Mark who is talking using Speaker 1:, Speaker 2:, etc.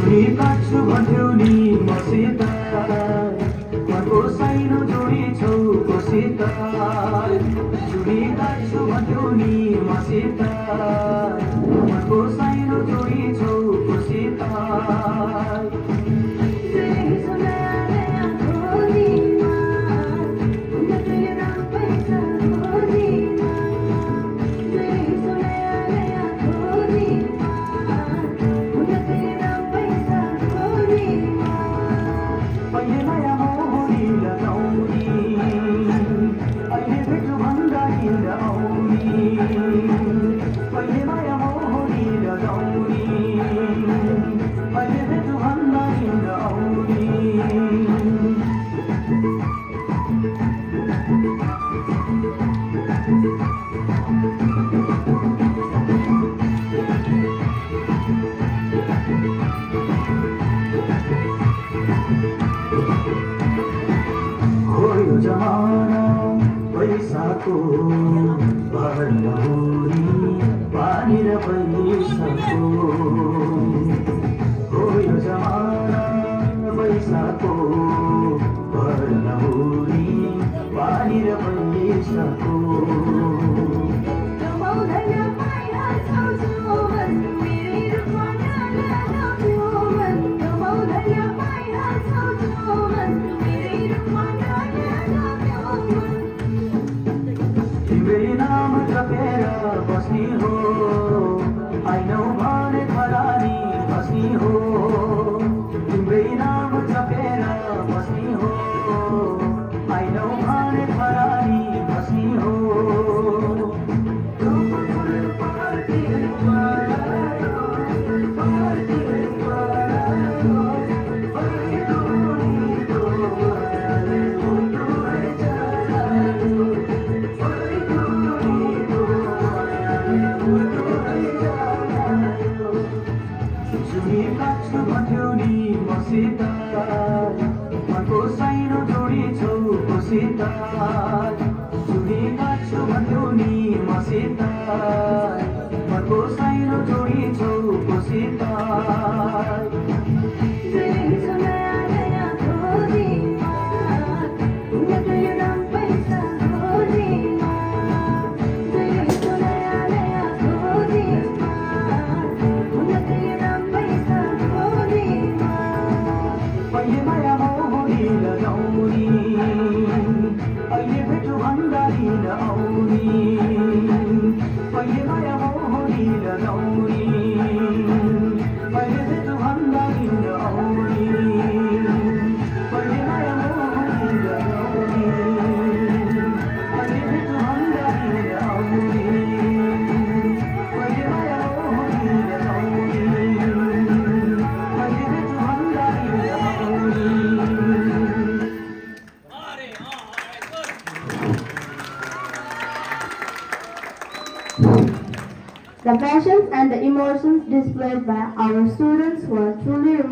Speaker 1: जुनी काट्छु भन्थ्यौ नि मसित मनको साइनो जोडी छौ कोसित जुनी काट्छु भन्थ्यौ नि मसित मनको साइनो जोडी छौ कोसित जमाना पैसाको भर नहुने पानी र पैसाको हो यो जमाना पैसाको भर नहुने पानी र पैसाको तिम्रै नाम जपेर बस्ने हो आइनौ भने खरानी बस्ने हो तिम्रै नाम जपेर बस्ने हो आइनौ भने खरानी बस्ने हो जुनी काट्छु भन्थ्यौ नि मसित मनको साइनो जोडी छौ कोसित जुनी काट्छु भन्थ्यौ नि मसित मनको साइनो जोडी छौ कोसित अहिले भेटु भन्दा दिन आउने पहिले माया मोहनी लगाउने अहिले भेटु भन्दा दिन आउने पहिले माया मोहनी लगाउने अहिले भेटु भन्दा दिन आउने पहिले माया मोहनी लगाउने अहिले भेटु भन्दा दिन आउने
Speaker 2: The passions and the emotions displayed by our students were truly remarkable.